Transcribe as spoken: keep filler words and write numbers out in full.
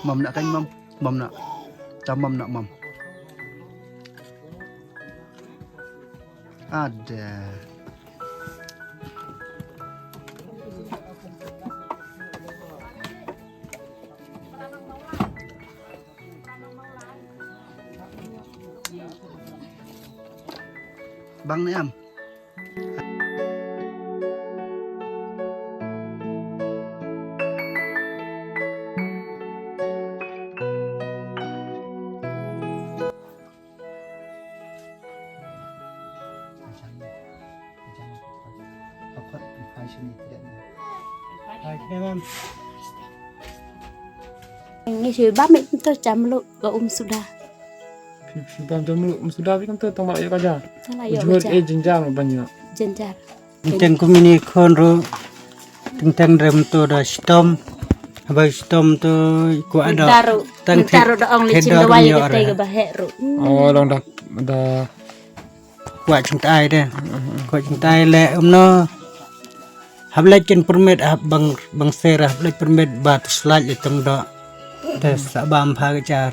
Mam na kan mam. Mam na. Ta mam na mam. Ada. Bang ni am. Ngi shu bam ïa kumto cha mluh ka um suda. Shu bam cha mluh um suda, phi kumto tang ba ïa ka ja. Tang ba ïa ka ja. Eh, jynjar ban ïa. Jynjar. Teng kumne khun ruh. Teng teng rem to da shitom. Haba shitom to ku ada. Tang te da ong le chin da wai ka te ka ba heh ruh. Oh, long da da Kwah jingtai de. Kwah jingtai le umno. Hap leit kin permit hap bang bang ser hap leit permit ba tu slide le tong do. Te sa bam pha ka jar.